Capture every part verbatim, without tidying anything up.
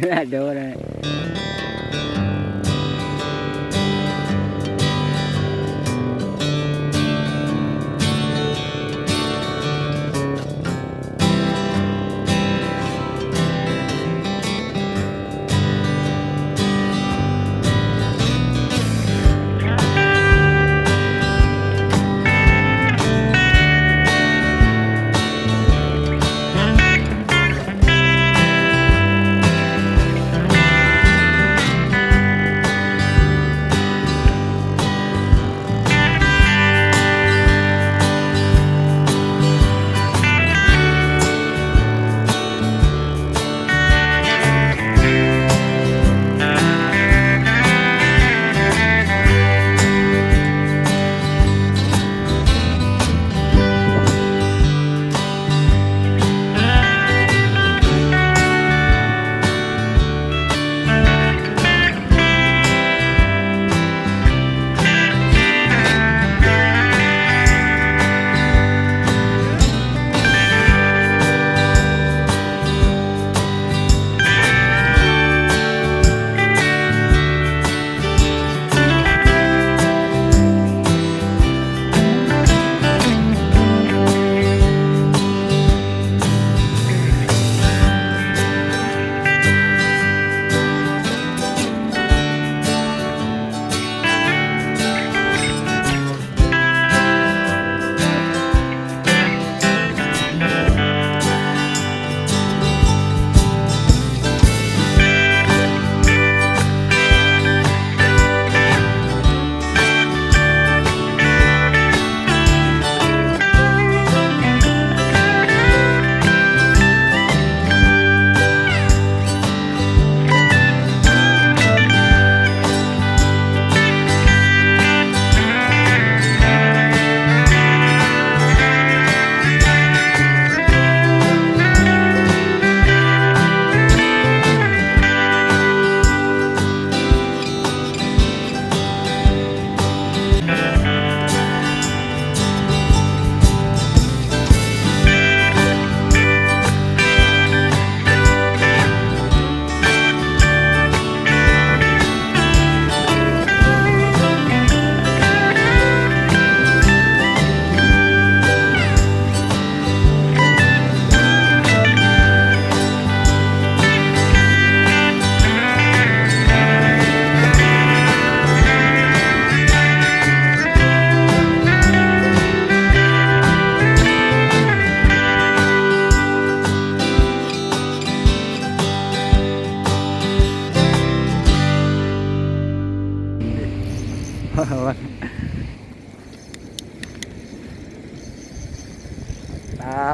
Ado lah.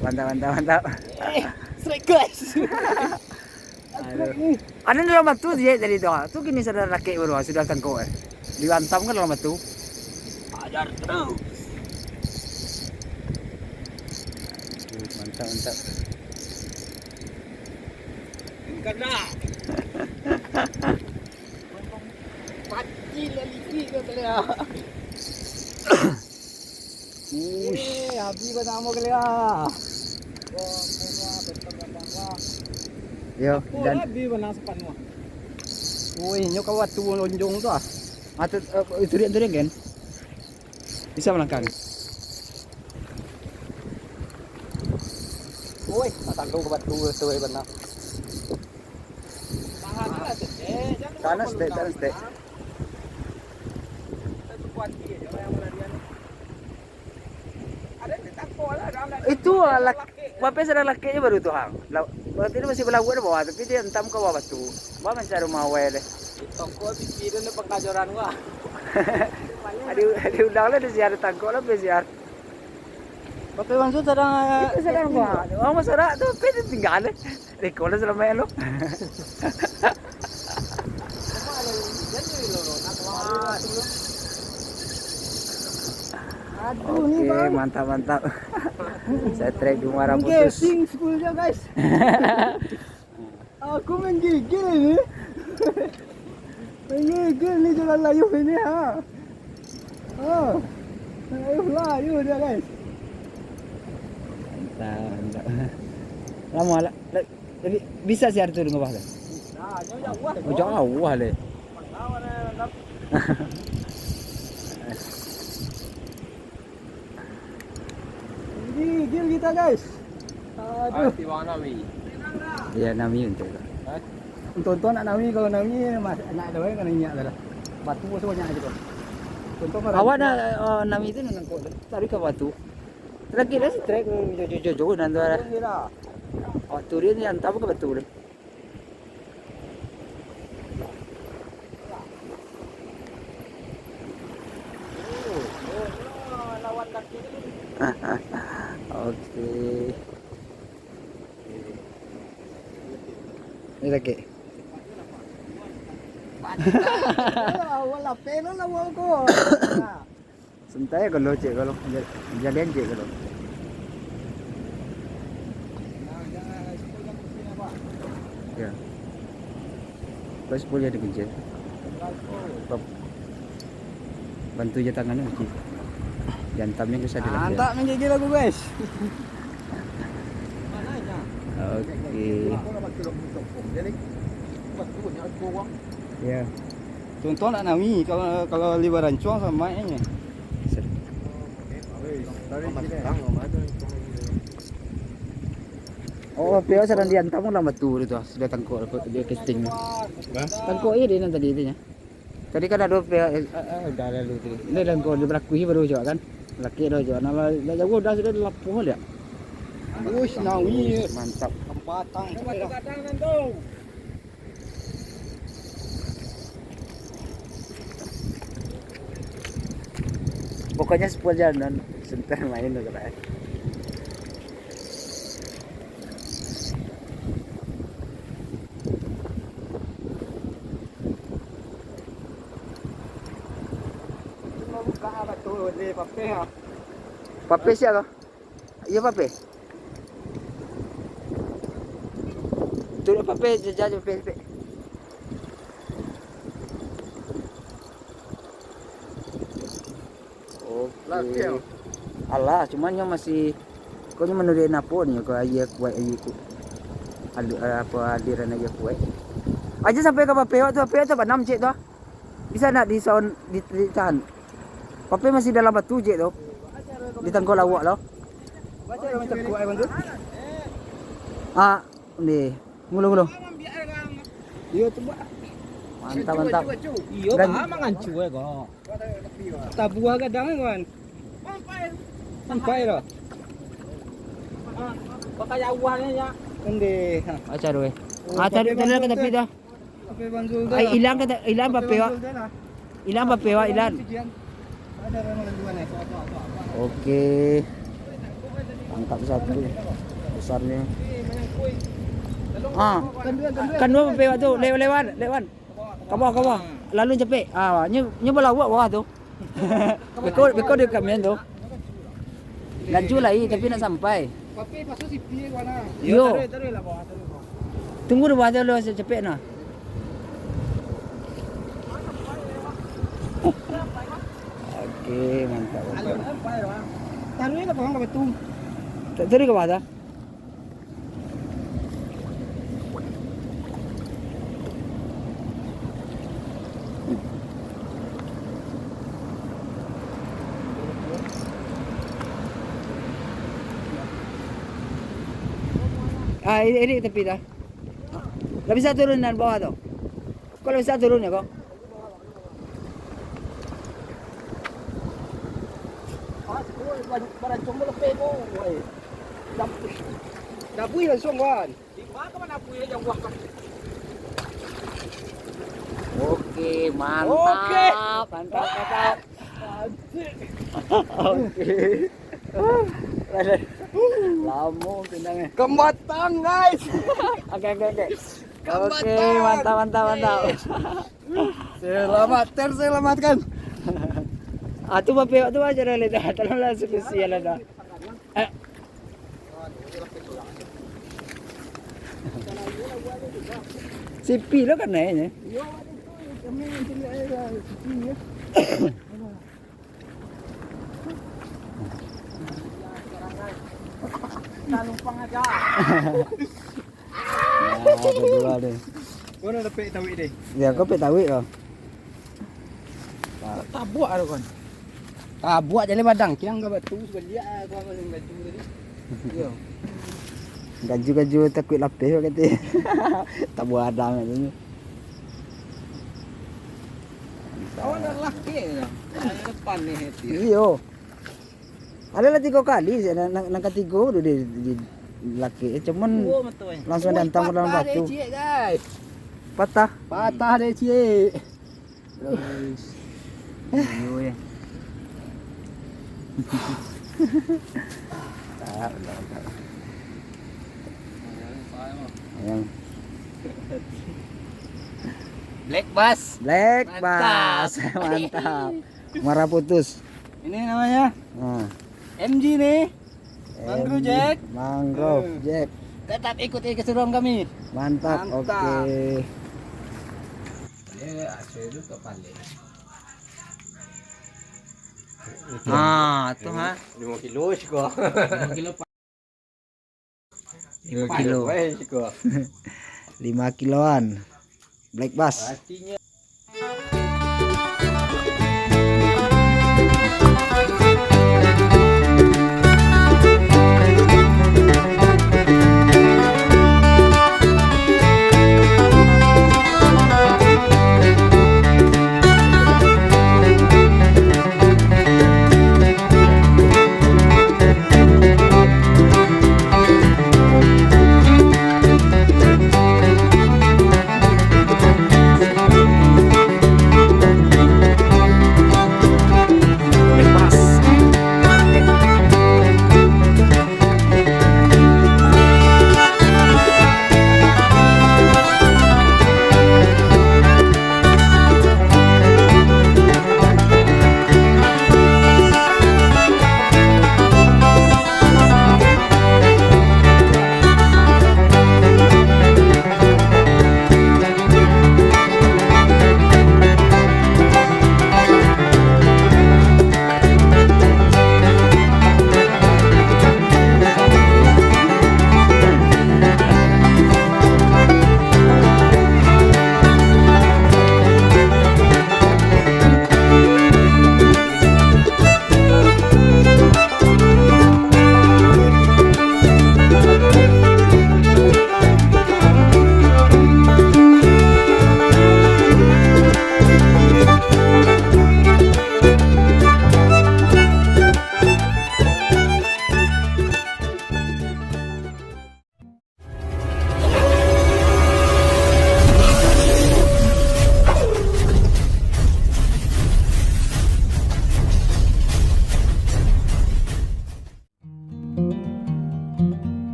Mantap, mantap, mantap, mantap. Eh, strike, guys. Aduh. Anu dalam batu je tadi tu. Tu kini sadar rakek baru, sudah tangkok, eh. Dihantam kan dalam batu. Ajar terus. Mantap, mantap. Kena. Pati lah lipik kau tadi, ah. Uish. Eh, habis banamo kali, ah. Yo, oh, dan habis banang sepanuh. Woi, nyo ka batu lonjong tu, ah. Ah, tu, eh, itu dia, itu dia, kan? Bisa malangkang. Woi, tak tangkau ka batu tu, eh, banang. Tahan lah, Tek. Tahan, Tek, tahan, Tek. Itu lah, lak-, bapak sadang lakek je baru tu, hang. La-, berarti dia masih balauak di bawah, tapi dia hantam ka bawah batu. Bawah mancari rumah awai deh. Toko pipi tu ni pengajaran gua. Adi, adi ulang lah, dia siar tangkok lah, dia siar. Bapak Mansur sadang, itu sadang, eh, gua. Orang masyarakat tu, apa dia tinggal, eh? Reko lah salamaik lo. Aduh, ni, oke, Bang. Mantap, mantap. Saya trek di Muara Putus. Oke, sing sepuluh je, guys. Aku menggigil ini. Menggigil ni jalan layuh ini, ha. Ha. Layuh, layuh dia, guys. Mantap, mantap. Lama lah. La-, jadi, bisa siar tu dengan bah tu? Oh, jauah leh. Ini gil kita, guys. Aduh. Iya, nami untuk itu. Untung-untung nak nami, kalau nami mas, nak ada orang kena minyak dah. Batu pun banyak gitu. Untung Awak nak, eh, nami tu nak nangkok tu. Tarik ka batu. Lagi dah si trek, jo, jo, jo, jo, nanti ada. Waktu dia ni hantar ke batu tu. Oke. Ni lagi. Awak lapeh lo lah, awak ko. Santai kalau cek kalau. Ja-, jadian cek kalau. Ya. Pas boleh ada kerja. Bab-, bantu je tangan tu, cik. Jantamnya ke sadar. Mantap menggigil aku, guys. Oke. Ya. Tuntung nak nami, kalau, kalau liwat rancuang sama aja. Oh, pihak sadang diantam lah batu tu, sudah tangkok dia casting. Tangkok je dia nan tadi tu nya. Tadi kan ada pihak, eh, eh, udah lalu tu. Dia tangkok dia balaku je baru jawab kan. Laki dah jawab. Nah, dah jauh dah sudah lapuh dia. Uish, nawi. Mantap. Kempatang. Pokoknya sepuluh jalan, sebentar main tu, kata. Papeh siap kah? Iyo, papeh. Tu papeh, jajan papeh, papeh. Oke. Alah, cuman nyo masih, kok nyo manuruik napo ni, kok aia kuaik, aia ku-, alu-, apo, aliran aia kuaik. Aja sampai ka papeh awak tu, papeh awak tu banam cek tu ah. Bisa nak di sound, di, ditahan? Papeh masih dalam batu cek tu. Di tangkok lawak tu. Ah, ni. Ngulu, ngulu. Iyo tu, Pak. Mantap, mantap. Iyo, Pak, mangancu eh, kok. Tabuah gadang eh, kawan. Sampai dah. Pakai jauhan ya. Ende. Ah, cari, eh. Ah, cari, cari ke tepi dah. Ai, ilang kata, ilang papeh awak. Ilang papeh awak, ilang. Oke. Tangkap satu besarnya. Ah, kan dua papeh awak tu, lewat, lewat, lewat. Ka bawah, ka bawah. Lalu capek. Ah, nyo, nyo balawak bawah tu. Beko, beko di kamian tu. Laju lai, tapi nak sampai. Tapi pasal sipi kawan ah. Yo. Taruih, taruih lah bawah, taruih bawah. Tunggu di bawah tu lu, capek nah. Oke, mantap, mantap. Taruih lah bawah ka batu. Ta-, taruih ka bawah tu. Ah, ini, ini tepi dah. Lah bisa turun dari bawah tu. Kok lah bisa turun ya, kok? Dabui langsung, kawan. Oke, mantap. Oke. Mantap, mantap. Oke. Lamo pinang eh. Kembatang, guys. Oke, oke, oke. Oke, mantap, mantap, mantap. Selamat, terselamatkan. Ah, tu papeh awak tu aja dah, dah. Tolonglah solusi lah dah. Eh. Sipi lo kan naiknya. Nah, berdua deh. Kau nak dapek tawik deh. Ya, kau pek tawik kau. Tabuak tu kan. Tabuak jaleh badang, kiang ka batu sabaliak ah, kau yang batu tadi. Yo. Gaju-gaju takuik lapeh kau kata. Tabuak badang katanya. Awak dah laki ya. Depan ni hati. Iyo. Ado lah tigo kali, nan, nan, nan katigo tu di, di, di laki, eh, cuman Dua motor, eh. Langsung Oi, diantam ke dalam patah batu. Deh, ciek, guys. Patah. Patah deh, ciek. Iyo, ya. Tak, tak, tak. Yang Black Bass. Black Mantap. Bass. Mantap. Marah putus. Ini namanya Nah. M G nih. Mangrove Jack. Mangrove Hmm. Jack. Tetap ikuti keseruan kami. Mantap. Mantap. Oke. Ah, tu ha. Lima kilo siko. Lima kilo. Lima kilo. Weh, siko. Lima kiloan. Black Bass. Pastinya.